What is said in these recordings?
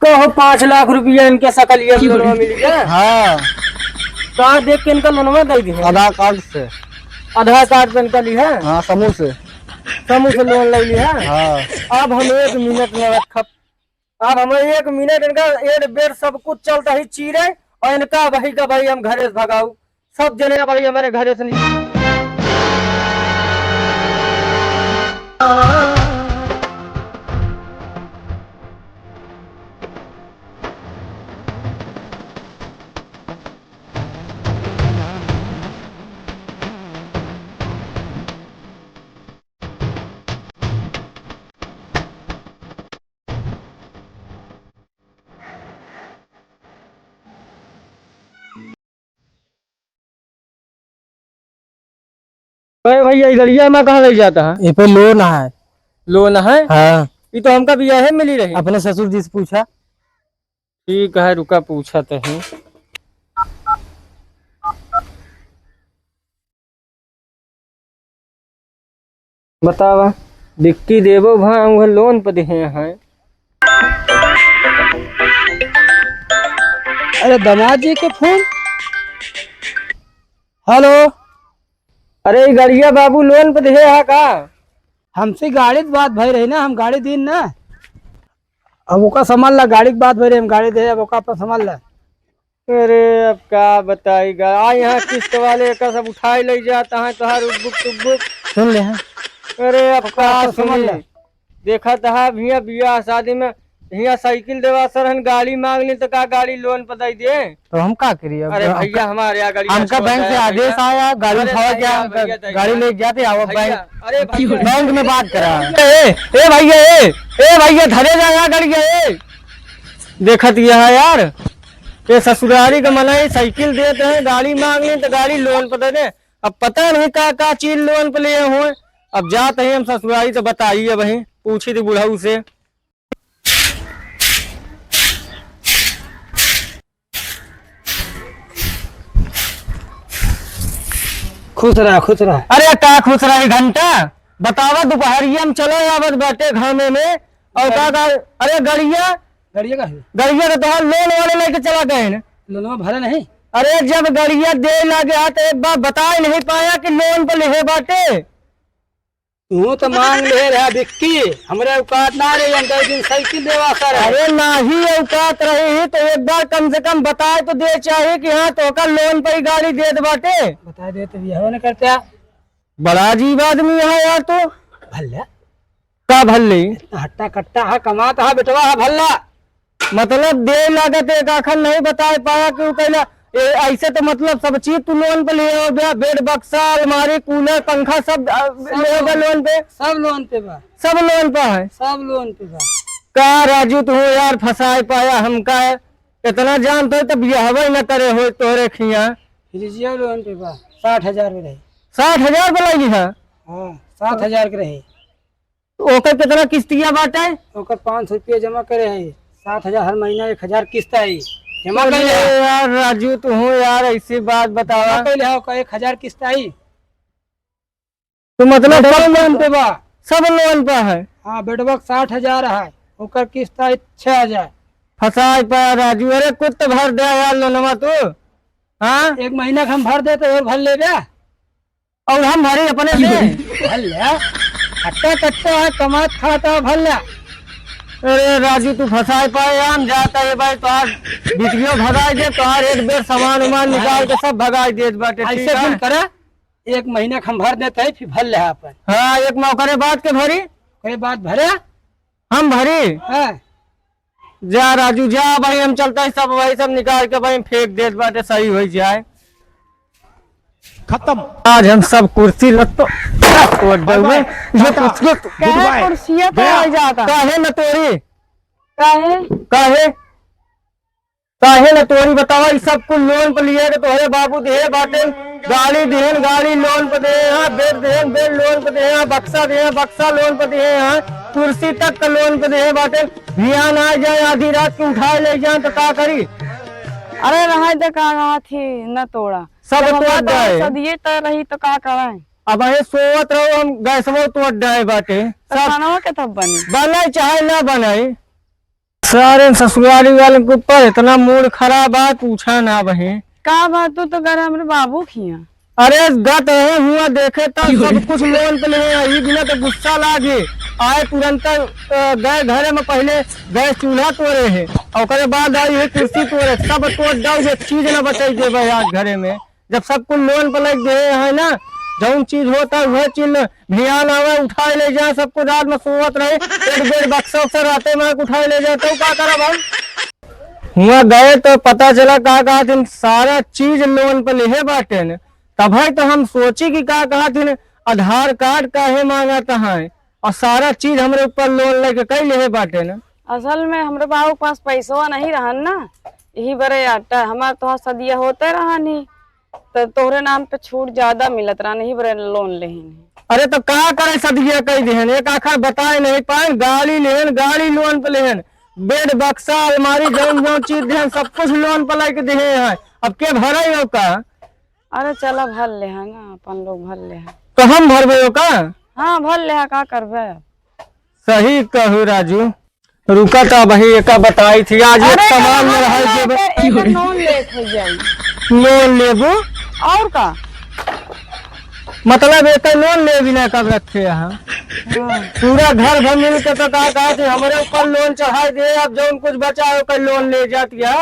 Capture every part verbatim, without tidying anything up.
ओहो, पाँच लाख रुपया इनके सकलिया पे लोनवा मिल गया। हाँ। कहाँ देख के इनका लोनवा दे दिए? आधार कार्ड से। आधार कार्ड पे इनका ली है? हाँ, समूह से। समूह से लोन ले ली है? हाँ। अब हम एक मिनट न रखब। अब हम एक मिनट इनका एड बेड सब कुछ चलता ही चीरे और इनका वही का वही हम घरे से भगाऊ। सब जने अब हमारे घरे से नहीं। अरे भैया, ई गड़िया में कहाँ ले जाता है? ये पे लोन है। लोन है? हाँ। ये तो हमका बियाहे मिली रही। अपने ससुर जी से पूछा। ठीक है, रुका, पूछत ही। बतावा, बिक्की देबो भा उहे लोन पे देहे हैं। अरे दामाद जी के फोन। हेलो। अरे ई गड़िया बाबू लोन पे देहे है का? हमसे गाड़ी के बात भई रही ना, हम गाड़ी दीन ना। अब ओका समझ ला, गाड़ी के बात भई रही, हम गाड़ी दे, अब ओका पर समझ ला। अरे अब का बताई गा, आ यहाँ किस्त वाले का सब उठाई ले जाता है तोहार उब्बुक टुब्बुक। सुन ले हैं। अरे अब का समझ ले। देखा था भैया, बियाह शादी में यहाँ साइकिल देवा सर हन, गाड़ी मांग ली तो का गाड़ी लोन पर दे दे? तो हम का करी अब? अरे हम भैया, का, हमारे यहाँ गाड़ी हमका बैंक से आदेश आया, गाड़ी उठावा क्या, गाड़ी लेके जाते आओ बैंक। अरे बैंक में बात करा। ए, ए भैया, ए, ए भैया, धरे जा यहाँ गाड़ी, ए। देखत यह है यार, ये ससुरारी का मनई साइकिल देत हैं, गाड़ी मांग ली तो गाड़ी लोन पर दे दे। अब पता नहीं का का चीज लोन पर लिए हुए। अब जात ही हम ससुरारी तो बताइए वहीं, पूछी थी बुढ़ऊ से। खुश रहा, खुश रहा। अरे का खुश रहा, घंटा बतावा, दोपहरिया में चलो आवत बाटे घामे में, और का का, अरे गड़िया गड़िया का है? गड़िया तो तोहार लोन वाले लेके चला गए हैं। लोनवा भरा नहीं? अरे जब गड़िया दे लागे हा तो एक बार बताए नहीं पाया कि लोन पे लिहे बाटे। तू तो मांग ले रहा बिक्की, हमरे औकात ना रही, हम कई दिन साइकिल देवा सर। अरे नाही औकात रही तो एक बार कम से कम बताए तो दे चाहे कि हाँ तोहका लोन पे ही गाड़ी देत बाटे। बता दे तो बियाह न करते। बड़ा अजीब आदमी है यार तू। भल्ला। का भल्ले? इतना हट्टा कट्टा है, कमात है, बेटवा है भल्ला। मतलब दे लागत एक आखन नहीं बताए पाया कि उ कहला, ए, ऐसे तो मतलब सब चीज तू लोन पे ले हो गया, बेड बक्सा, अलमारी, कूलर, पंखा सब, अ, सब ले हो गया लोन। लोन पे। सब लोन पे बा। सब लोन पे है। सब लोन पे बा। का राजू तू यार फंसाए पाया हमका, इतना जानत हो तब बियाहवा ही न करे हो तोहरे खिया। फ्रिजिया लोन पे बा, साठ हजार में रही। साठ हजार पे लगी है? हाँ, सात हजार के रही। ओकर कितना किस्तिया बाटे? ओकर पाँच सौ रुपया जमा करे है, सात हजार हर महीना एक हजार किस्त आई, जमा अरे कर ले। यार राजू, तू हूँ यार, ऐसी बात बतावा। जमा कर ले, ओकर एक हजार किस्त आई। तो मतलब बेडवा सब लोन पे बा। सब लोन पे है? हाँ, बेडवा के साठ हजार है, ओकर किस्त आई छह हजार। फंसाए पा राजू, अरे कुछ तो भर दे यार लोनवा तू। हाँ? एक महीना के हम भर देते और भर लेबे। और हम भरी अपने से। भर ले। हट्टा कट्टा है, कमात खाता है, भर ले। अरे राजू, तू फंसाए पाए, हम जाता है भाई, तोहार बिटियो भगाई दे, तोहार एक बेर सामान उमान निकाल के सब भगाई देत बाटे, ऐसे ठीक है? कुल करे, एक महीना के हम भर देते हैं, फिर भर ले अपन। हाँ, एक मौका रे बात के भरी। ओकरे बाद भरे। हम भरी? हाँ। जा राजू, जा भाई, हम चलता है, सब वही सब निकाल के भाई फेंक देत बाटे, सही हो जाए। खत्म। आज हम सब कुर्सी लत्तो तोड़ देबे। ये टाटा। कुर्सी, गुड बाय। कुर्सिया तो गया। आ जाता। काहे न तोड़ी? काहे? काहे? काहे न तोरी बतावा, ई सब कुल लोन पे लिए के तोहरे बाबू दिहे बाटे। गाड़ी दिहन, गाड़ी लोन पे दिहे हैं, बेड दिहन, बेड लोन पे दिहे हैं, बक्सा दिहे हैं, बक्सा लोन पे दिहे हैं, कुर्सी तक का लोन पे दिहे बाटे। भियान आ जाए, आधी रात के उठाए ले जाए तो का करी? अरे रहे दे, का कहा थी, न तोड़ा। सब जब तोड़ हमार दे। सदिये त रही तो का करें? अब ये सोवत रहो, हम गैसवो तोड़ दे बाटे। तो सब खानवा के तब बनी? बनाई चाहे ना बनाई। सारे ससुरारी वाले के ऊपर इतना मूड खराब बा, पूछा ना बहिन। का बात, तू तो घर हमरे बाबू खिया। अरे गत रहे हुआ देखे तो सब कुछ लोन पे ले हैं, ई बिना तो गुस्सा लागे। आए तुरंत, अ, गए घरे में, पहले गैस चूल्हा तोड़े है, और ओकरे बाद आई है कुर्सी तोड़े, सब तोड़ डाल, एक चीज ना बचाई देबे आज घरे में। जब सब कुछ लोन पे लग गए हैं ना, जौन चीज होता है वह चीज न-, भियान आवे, उठाए ले जाए, सब कुछ रात में सोवत रहे, एक बेड बक्सा उक्सा राते में उठाए ले जाए, तो का करब हम? हुआ गए तो पता चला का कहत हिन, सारा चीज लोन पे लेहे बाटे न। तब है तो हम सोची कि का कहत हिन, आधार कार्ड काहे मांगत है और सारा चीज हमरे ऊपर लोन लेके कई लेहे बाटे न। असल में हमरे बाबू के पास पैसवा नहीं रहन ना, यही बरे आटा हमार तो सदिया होते रहन ही, तो तोहरे नाम पे छूट ज्यादा मिलत रहन, यही बरे लोन लेहिन ही। अरे तो का करे, सदिया कई देहन, एक आखर बताए नहीं पाए, गाड़ी लेहन, गाड़ी लोन पे लेहन, बेड बक्सा अलमारी जौन जौन चीज देहन सब कुछ लोन पे लेके देहे हैं, अब के भरे हो का? अरे चला भर ले है ना, अपन लोग भर ले है। तो हम भरबे हो का? हाँ भर ले है, का करबे अब? सही कहू राजू, रुका तो वही एका बताई थी, आज एक अरे सामान में रहा ना, जेब। एकर, एकर लोन लेत हो जाई। लोन लेबू? और का? मतलब एकर लोन ले बिना कब रखे यहाँ? हाँ। पूरा घर भर मिल के तो का कहा थी हमरे ऊपर लोन चढ़ाई दे, अब जौन कुछ बचा है ओकर लोन ले जात या।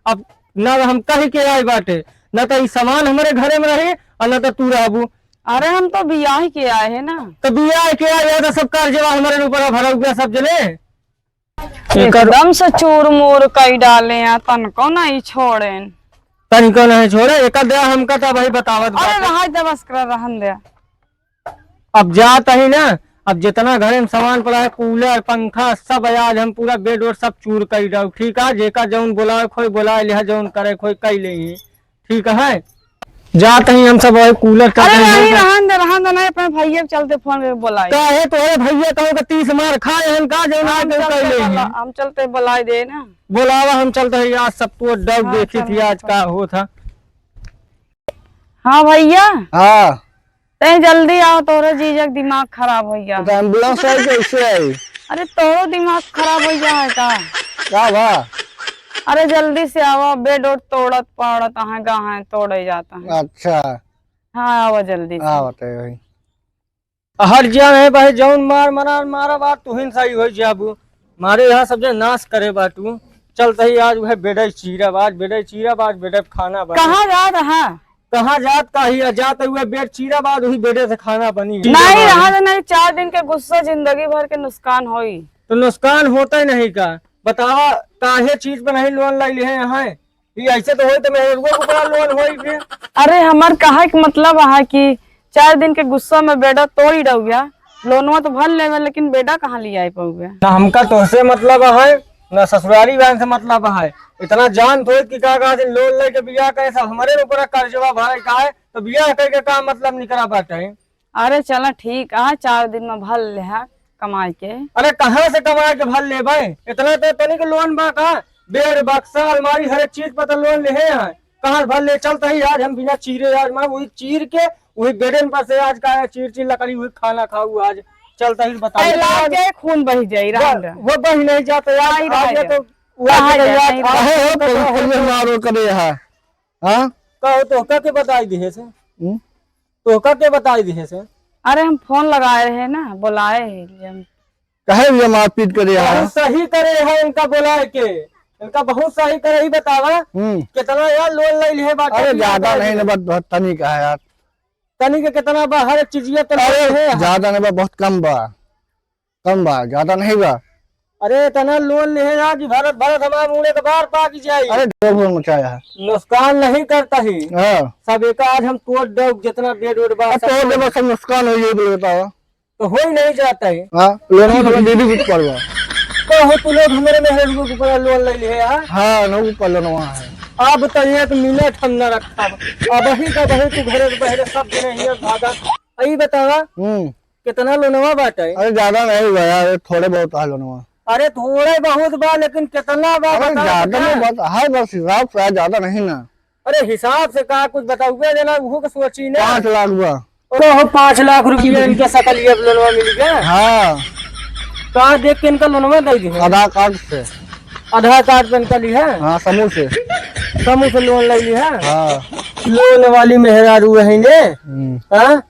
अब ना हम कह के आए बाटे, ना तो ई सामान हमरे घरे में रही और ना तो तू रहबू। अरे हम तो बियाह के आए हैं ना। तो बियाह के आए हैं तो सब कर्जवा हमरे ऊपर भरा हुआ सब जने। एकर एकदम से चूर मूर कई डाले हैं, तनको नहीं छोड़ेन। तनिको नहीं छोड़े, एकर दया हमका तो भाई बतावत अरे बाटे। रहा दे बस कर रहन दे। अब जात ही ना, अब जितना घरे में सामान पड़ा है, कूलर, पंखा, सब आज हम पूरा बेड वेड सब चूर कर डाल। ठीक है, जेका जौन बोलाए खोई बोलाए लिहा, जौन करे खोई कई ले ही। ठीक है, जात ही हम सब वही कूलर चल अरे रहे नहीं, हैं। रहन दे, रहन दे, नहीं, अपने भैया के चलते फोन करके बोलाई। काहे तोहरे भैया कहूँ का तीस मार खाए हैं का, जौन हम आज चलते कई ले बोला-, ही। हम चलते बोलाई दे ना। बोलावा, हम चलते हैं आज सब तो डर हाँ, देखी चल, थी आज चल। का हो था। हाँ भैया। हाँ। तैं जल्दी आवा, तोहरे जीजा के दिमाग खराब होइ गया। तो एम्बुलेंस आई कैसे आई? अरे तोहरो दिमाग खराब होइ गया है का? का बा? अरे जल्दी से आवा, बेड उड तोड़त पाड़त अहाँ गा हैं, तोड़े जाता है। अच्छा। हाँ आवा जल्दी से। आवत है भाई। हर जिया नहीं भाई, जौन मार मरार मारा बा, तुहिन सही होइ जाबू। मारे यहाँ सब जन नाश करे बाटू। चलत ही आज वह बेडे चीरब, आज बेडे चीरब, आज बेडे खाना बा। कहाँ जात रहा? कहाँ जात का ही, जात हुए बेड चीरब, आज वही बेडे से खाना बनी। नहीं रहा तो नहीं, चार दिन के गुस्सा जिंदगी भर के नुकसान होई। तो नुकसान होता ही नहीं का? बतावा, काहे चीज पे नहीं लोन लाई लिहे यहाँ? ई ऐसे तो होई तो मेहरुआ के ऊपर लोन होई फिर। अरे हमार कहे के मतलब है कि चार दिन के गुस्सा में बेडा तोड़ी डौगिया, लोनवा तो भर लेवे लेकिन बेडा कहाँ लियाए पउबे? ना हमका तोहसे मतलब है, ना ससुरारी बहन से मतलब है। इतना जान थोड़ कि का कहा लोन लेके बियाह करे, सब हमरे ऊपर कर्जवा भरे का है, तो बियाह करके का मतलब निकरा बाटे? अरे चला ठीक आ, चार दिन में भर लेहा कमाई के। अरे कहाँ से कमाई के भर लेबे? इतना तो तनिक लोन बा का? बेड, बक्सा, अलमारी, हर एक चीज पर तो लोन लेहे हैं। कहाँ भर ले? चलत ही आज हम बिना चीरे, आज मैं वही चीर के वही बेडन पर से आज का है, चीर चीर लकड़ी, वही खाना खाऊ आज। चलत ही बता अरे दे। लाग जाए, खून बही जाई, वो, राम राम। वो बही नहीं जाता यार, नहीं आज रह ये गया। तो वो कहाँ आज जाए, यार, नहीं रह आज गया। ये तो कहाँ है? मारो करे यहाँ। हाँ? कहो तो का के बताई दिहे से? हम्म? तोहका के बताई दिहे से? अरे हम फोन लगाए रहे ना, बोलाए है जे हम। काहे भैया मारपीट करे यहाँ? बहुत सही करे है इनका बोलाए के, इनका बहुत सही करे ही बतावा। हम्म। कितना यार लोन ले लिहे बाटे अरे बियाह ज्यादा करे नहीं के? ना, बस बहुत तनी का है यार। तनी के कितना बा? हर एक चीजिया तो ले अरे लिहे हैं। ज्यादा नहीं बा, बहुत कम बा। कम बा, ज्यादा नहीं बा। अरे इतना लोन लिहे आज भरत भरत हमार मुड़े के बार पाक जाई। अरे ढेर बोल मचाया है। नुकसान नहीं करता ही। हाँ। सब एक आज हम तोड़ दे जितना बेड वेड बा, अब सब तोड़ तोड़ देबा, सब नुकसान हो, ये बोले बताओ। तो हो ही नहीं जाता है। हाँ, लोन तो दीदी कुछ करवा। तो हो तू लोग हमारे मेहर के ऊपर लोन ले लिहे यार। हाँ, नो ऊपर लोन वहाँ है। अब तो एक मिनट हम ना रखा। अब ही का बहुत तू घरे से बहरे सब जने हियाँ भागा। आई बतावा। हम्म। कितना लोनवा बाटे? अरे ज्यादा नहीं हुआ यार, थोड़े बहुत है लोनवा। अरे थोड़े बहुत बा, लेकिन कितना बा अरे बता ज्यादा तो। नहीं बात है, बस हिसाब से है, ज्यादा नहीं ना। अरे हिसाब से का कुछ बताउबे देना, उहो के सोची ना। पाँच लाख बा। तो हो पाँच लाख रुपया इनके सकल ये लोनवा मिल गया। हाँ। कहाँ देख के इनका लोनवा दे दिहे? आधार कार्ड से। आधार कार्ड पे निकली है? हाँ, समूह से। समूह से लोन ले ली है? हाँ। लोन वाली मेहरारू है ने? हम्म। हाँ?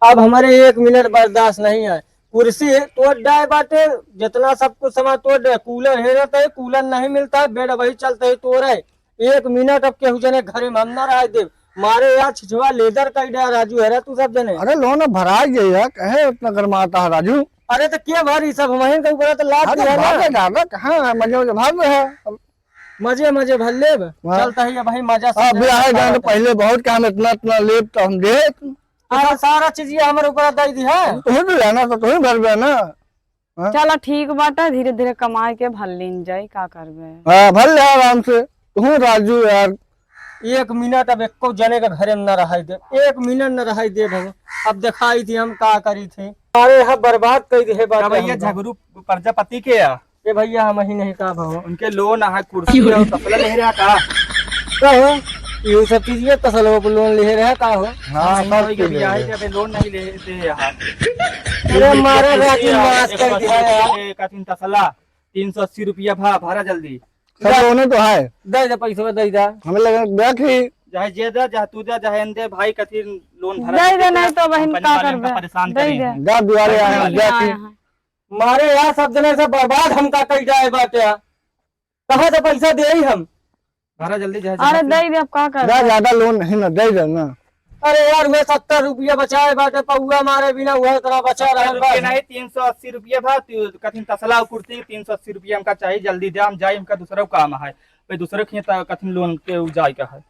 अब हमारे एक मिनट बर्दाश्त नहीं है। कुर्सी तोड़ डाए बाटे, जितना सब कुछ सामान तोड़ डाए, कूलर हेरत है, कूलर नहीं मिलता है, बेड वही चलते ही तोड़ है। एक मिनट अब केहू जने घरे में हम ना रह देब। मारे यार छिछवा लेदर कई डाए राजू, हेरा तू सब जने। अरे लोन भरा गया यार, कहे उतना गरमाता है राजू? अरे तो के भरी सब, वहीं के ऊपर तो लाद अरे दिया ना। भागे दादा, कहाँ मजे मजे भाग रहे हैं। मजे मजे भर लेब। हाँ। चलता ही है भाई, मजा से हाँ, ब्याह है जान, पहले बहुत काम, इतना इतना लेब तो हम दे। अरे सारा चीज ये हमारे ऊपर दे दी है। तुम्हें भी लेना तो तुम्हें भर देना। हाँ? चला ठीक बाटे, धीरे धीरे कमाए के भर लीन जाई, का करबे? हाँ, भर ले आराम से। तू राजू यार। एक मिनट अब एको जने के घरे में न रहाई दे, एक मिनट न रहाई दे हम। अब दिखाई थी हम का करी थे। अरे हाँ, बर्बाद कर दे बाटे का भैया हम तो। झगरू प्रजापति के या? ए भैया, हम ही नहीं का भाव? उनके लोन है, कुर्सी और तसला ले रहा का? का हो? ये सब चीज ये तसलवा पे लोन ले रहा का हो? हाँ, नहीं, सब वही चीज बिया है ले। कि अबे लोन नहीं लेते हैं यहाँ। अरे मारा राजू, नाश कर दिया यार। कथिन तसला, तीन सौ अस्सी रुपया भा, भरा जल्दी। सब लोने तो है। दे दे पैसा, दे दे। हमें लगा ब्याह की। चाहे जे दे, चाहे तू दे, चाहे एन दे, भाई कथिन लोन भरा दे दे, नहीं तो बहन कंपनी का वाले हमका करबे? परेशान दे करे दे। हैं। जा दुआरे कंपनी आए, वाले। ब्याह की। हाँ, हाँ। मारे यार, सब जने से बर्बाद हमका कई जाए बाटे। कहाँ से पैसा देई हम? भरा जल्दी, चाहे अरे जल्दी। दे दे, अब का कर? जा, ज्यादा लोन नहीं ना, दे दे ना। अरे यार, वह सत्तर रुपया बचाए बाटे, पौआ मारे बिना वह इतना बचा सत्तर रहल बा। रुपया नहीं, तीन सौ अस्सी रुपया भा, तू कथिन तसला और कुर्सी, तीन सौ अस्सी रुपया हमका चाहिए, जल्दी दे, हम जाई, हमका दूसरा काम है। भाई दूसरे खेत कथिन लोन के उ जाए का है।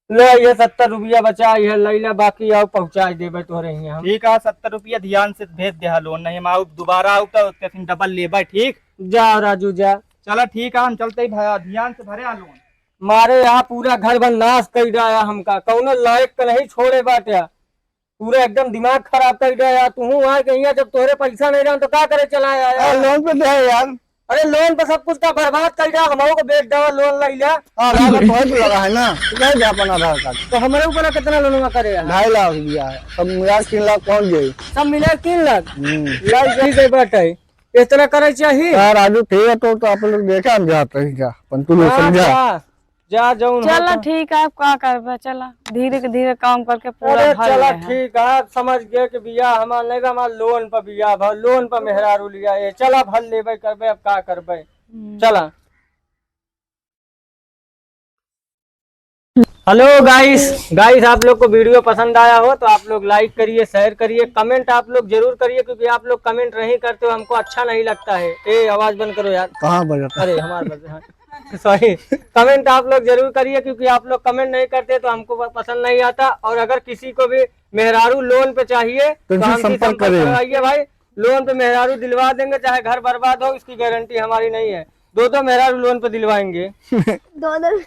ले, ये सत्तर रुपया बचा, ये लैला, बाकी आओ पहुँचाई देबे तोहरे हियाँ हम। ठीक है, सत्तर रुपया ध्यान से भेज दे, हाँ, लोन नहीं, हम आउब, दोबारा आउब तो कथिन डबल लेबे, ठीक? जा राजू, जा। चला, ठीक है, हम चलते ही भा-, ध्यान से भरे आ लोन। मारे यहाँ पूरा घर भर नाश कई डाया हमका, कौनो लायक का नहीं छोड़े बाटे। पूरा एकदम दिमाग खराब कई डाया। तू आए कहीं जब तोहरे पैसा नहीं रहा तो का करे चला आया? अरे लोन पे दे यार। अरे लोन पे सब कुछ का बर्बाद कई डाया, हमहू को बेच देवा, लोन लई ले। हाँ, आधार कार्ड तो है तो लगा है ना, तो दे दे अपन आधार कार्ड। तो हमारे ऊपर कितना लोन करे है? ढाई लाख रुपया है, सब मिला के तीन लाख पहुँच गई। सब मिला के तीन लाख? हम्म। लाई गई दे बाटे। इस तरह करे चाहिए। हाँ, राजू, ठीक है, तो, तो आप लोग देखा, हम जाते हैं, जा, अपन तू लोग हाँ, समझा। जा, जा, जौन चला, होता। ठीक है, आप का करबे, चला, धीरे के धीरे काम करके पूरा अरे, भर चला, ले हैं। ठीक है, आप समझ गए कि बिया हमार नहीं बा, हमार लोन पर बिया भा, लोन पर मेहरारू लिया, ये चला, भर लेबे करबे, अब का करबे, हम्म। चला। हेलो गाइस, गाइस, आप लोग को वीडियो पसंद आया हो तो आप लोग लाइक करिए, शेयर करिए, कमेंट आप लोग जरूर करिए, क्योंकि आप लोग कमेंट नहीं करते हो, हमको अच्छा नहीं लगता है। ए, आवाज बंद करो यार। कहाँ बजाता? अरे, हमार बज-, हाँ, सॉरी। कमेंट आप लोग जरूर करिए, क्योंकि आप लोग कमेंट नहीं करते तो हमको प-, पसंद नहीं आता। और अगर किसी को भी मेहरारू लोन पे चाहिए तो तो इनसे हमसे संपर्क संपर्क करें। करवाइए भाई, लोन पे मेहरारू दिलवा देंगे, चाहे घर बर्बाद हो, इसकी गारंटी हमारी नहीं है। दो दो मेहरारू लोन पे दिलवाएंगे। दो दो।